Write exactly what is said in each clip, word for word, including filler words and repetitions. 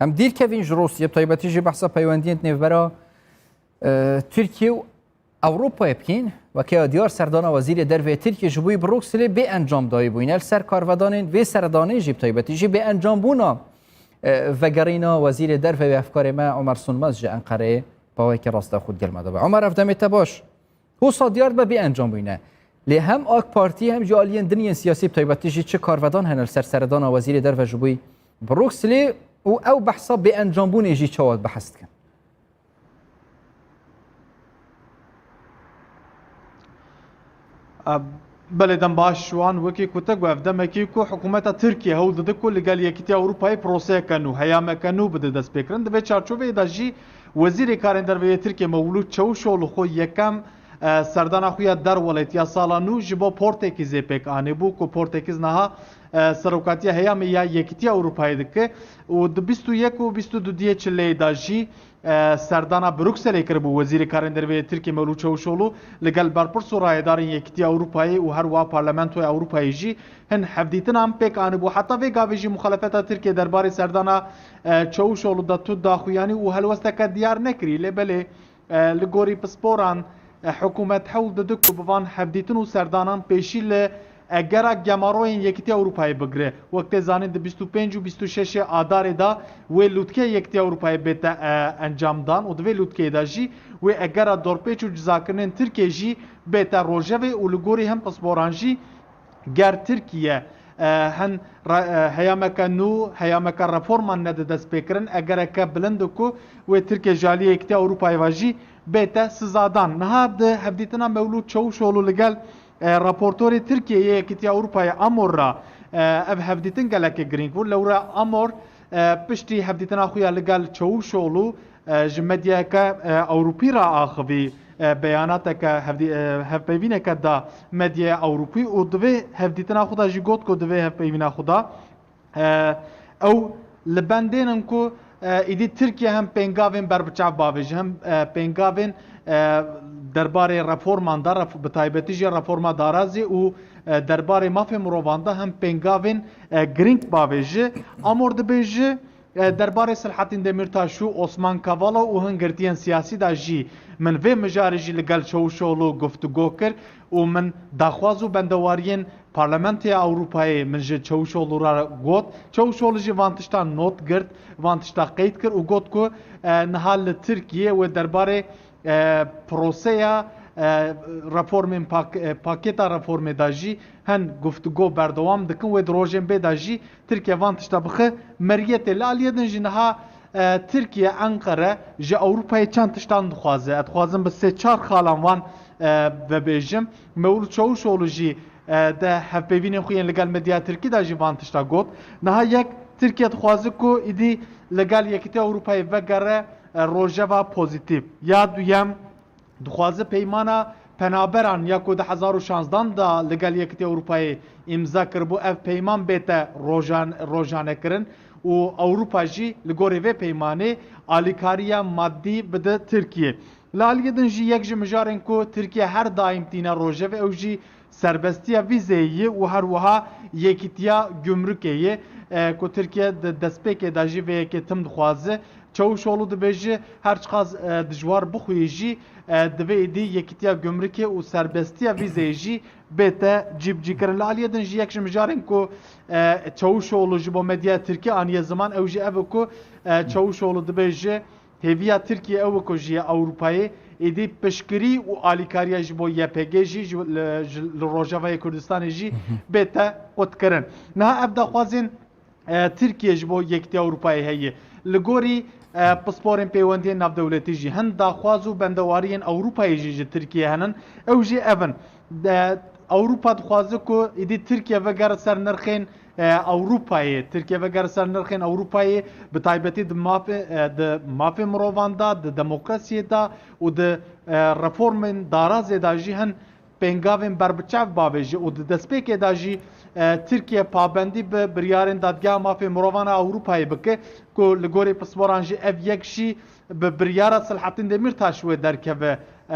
Em dîr kevîn ji Rûsya, bi taybetî jî behsa peywendiyên nêvbera, e, Tirkiye û Ewropayê bikîn. Weke ya diyar, serdana Wezîrê Derve yê Tirkiye ji bo yî Brukselê bê encam dayî bûyne. Li ser karvedanên vê serdanê jî, bi taybetî jî bê encam bûna, e, vegerîna Wezîrê Derve wê hevkarê me Omer Sunmez ji Enqereyê paweyeke rasta xwe digel me de be. Omer, ev demê te baş. Wisa diyar dibe bê encam bûyne. Lê hem AK Partî hem jî aliyên din yên siyasî, bi taybetî jî çi karvedan hene li ser seredana Wezîrê Derve ji bo yî Brukselê û ew behsa bê encambûnê jî çawa behs dikin? A, belê, dem baş wan, wekî ku te got, ev demekî ku hikûmeta Tirkiye hewl dide ku li gel Yekîtiya Ewropayê proseyeke nû, heyameke nû bide destpêkirin. Di vê çarçoveyê de jî Wezîrê Karên Derve yê Tirkiye Mewlût Çavuşoğlu xwe yekem, e, serdana xwe ya derwelêt ya sala nû ji bo Portekîzê pêk anîbû ku Portekîz niha, e, serokatiya heyamê ya Yekîtiya Ewropayê dike û di bîst û yek û bîst û du diyê çileyê de jî e, serdana Brukselê kiribû. Wezîrê Karên Derve yê Tirkiyê Mewlût Çavuşoğlu li gel berpirs û rayedarên Yekîtiya Ewropayê û her wiha Parlamentoya Ewropayê jî hin hevdîtinan pêk anibû. Heta vê gavê jî muxalefeta Tirkiyê derbarê serdana, e, Çavuşoğlu de tu daxuyanî û helwesteke diyar nekirî. Lê belê, e, li gorî pisporan, e, hikûmet hewl dide ku bi van hevdîtin û serdanan pêşî li egera gemaroyên Yekîtiya Ewropayê bigire. Wek tê zanîn, di bîst û pênc û bîst û şeş adarê de wê lûtkeyê Yekîtiya Ewropayê bête, e, encamdan û di vê lûtkeyê de jî wê egera dorpêç û cizakirinên Tirkiyê jî bête rojevê û li gorî hin pisporan jî ger Tirkiye, e, hin re-, e, heyameke nû, heyameke reforman nede destpêkirin, egereke bilind ku wê Tirkiye ji aliyê Yekîtiya Ewropayê ve jî bête sizadan. Niha di hevdîtina Mewlût Çavuşoğlu li gel e, raportorê Tirkiyê yê Yekîtiya Ewropayê Amor re, e, ev hevdîtin gelekê girîng bû. Lewra Amor, e, piştî hevdîtina xwe ya li gel Çavuşoğlu, e, ji medyayeke, e, Ewropî re axivî, e, beyanateke hevdî-, e, hevpeyvîneke da medyaya Ewropî û di vê hevdîtina xwe de jî got ku di vê hevpeyvîna xwe de, E, ew li bendê nin ku, e, îdî Tirkiye hem pêngavên berbiçav bavêje, hem, e, pêngavên, e, derbarê reforman de, ref-, bi taybetî jî reforma darazê û, e, derbarê mafê mirovan de hem pêngavên, e, girîng bavêje. Amor dibêje, e, derbarê Selahattin Demirtaş û Osman Kavala û hin girtiyên siyasî de jî min vê mijarê jî li gel Çavuşoğlu guftûgo kir û min daxwaz û bendewariyên Parlamentoya Ewropayê min ji Çavuşoğlu re got. Çavuşoğlu jî van tiştan not girt, van tişta qeyd kir û got ku, e, niha li Tirkiye wê derbarê, e, proseya, e, reformên pak-, e, pakêta reformê de jî hin guftûgo berdewam dikin. Wê di rojên bê de jî Tirkiye van tişta bixe meriyetê. Li aliyê din jî niha, e, Tirkiye, Enqere ji Ewropayê çend tiştan dixwaze. Ez dixwazim bi sê çar xalan van, e, vebêjim. Mewlût Çavuşoğlu jî, e, di hevpeyvînên xwe yên li gel medya tirkî de jî van tişta got. Niha yek, Tirkiye dixwaze ku îdî li gel Yekîtiya Ewropayê vegere, e, rojeva pozîtîf. Ya duyem, dixwaze peymana penaberan ya ku di hezar û şanzdan de li gel Yekîtiya Ewropayê îmza kiribû, ev peyman bête rojan-, rojanekirin û Ewropa jî li gorî vê peymanê alîkariya madî bide Tirkiyê. Li aliyê din jî yek ji mijarên ku Tirkiye her daîm tîne rojevê, ew jî serbestiya vîzeyê ye û her wiha yekîtiya gumrukê ye, e, ku Tirkiye di destpêkê de jî vê yekê tim dixwaze. Çavuşoğlu dibêje, her çiqas, e, dijwar bixuyê jî, e, divê êdî yekîtiya gumrukê û serbestiya vîzeyê jî bête cîbicîkirin. Li aliyê din jî yek ji mijarên ku, e, Çavuşoğlu ji bo medya tirkî aniye ziman, ew jî ev e ku, e, Çavuşoğlu dibêje, hêviya Tirkiye ew e ku ji Ewropayê êdî piştgirî û alîkariya ji bo Y P G jî, ji, li, ji, li Rojavayê Kurdistanê jî bête qutkirin. Niha ev daxwazên, e, Tirkiye ji bo Yekîtiya Ewropayê heye. Li gorî, e, pisporên pêwendiyên navdewletî jî hin daxwaz û bendewariyên Ewropayê jî ji Tirkiye henin. Ew jî ev in. De, Ewropa dixwaze ku êdî Tirkiye vegere ser nirxên, e, Ewropayê. Tirkiye vegere ser nirxên Ewropayê, bi taybetî di mafê, e, di mafê mirovan de, di demokrasiyê de û di, e, reformên darazê de jî hin pêngavên berbiçav bavêje û di destpêkê de jî, e, Tirkiye pabendî bi biryarên Dadgeha Mafê Mirovan a Ewropayê bike ku li gorî pisporan jî ev yek jî bi biryara Selahattin Demirtaş wê derkeve, e,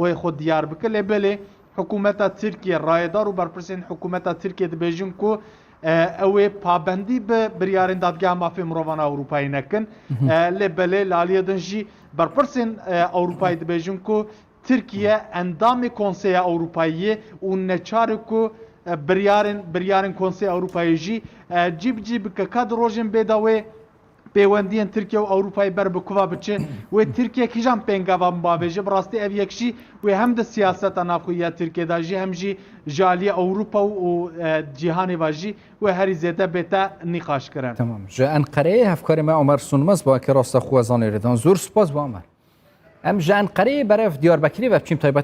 wê xwe diyar bike. Lê belê hikûmeta Tirkiye, rayedar û berpirsên hikûmeta Tirkiye dibêjin ku e, ew ê pabendî bi biryarên Dadgeha Mafê Mirovan a Ewropayê nekin. E, lê belê li aliyê din jî berpirsên, e, Ewropayê dibêjin ku Tirkiye endamê Konseya Ewropayê ye û neçar e ku, e, biryarên, biryarên Konseya Ewropayê jî, e, cî bi cî bike. Ka di rojên bê de wê pêwendiyên Tirkiye û Ewropayê ber bi kuva biçe, wê Tirkiye kîjan pêngava bavêje? Bi rastî ev yek jî wê hem di siyaseta navxweyî ya Tirkiye de jî hem jî ji aliyê Ewropa û, û, e, cîhanê ve jî wê herî zêde bête nîqaşkirin. Tamam. Ji Enqereyê hevkarê me Omer Sunmez bi weke rasta xwe zanê rêdan. Zor spas bo Omer. Em ji Enqereyê berev Diyarbekirê ve biçîm taybet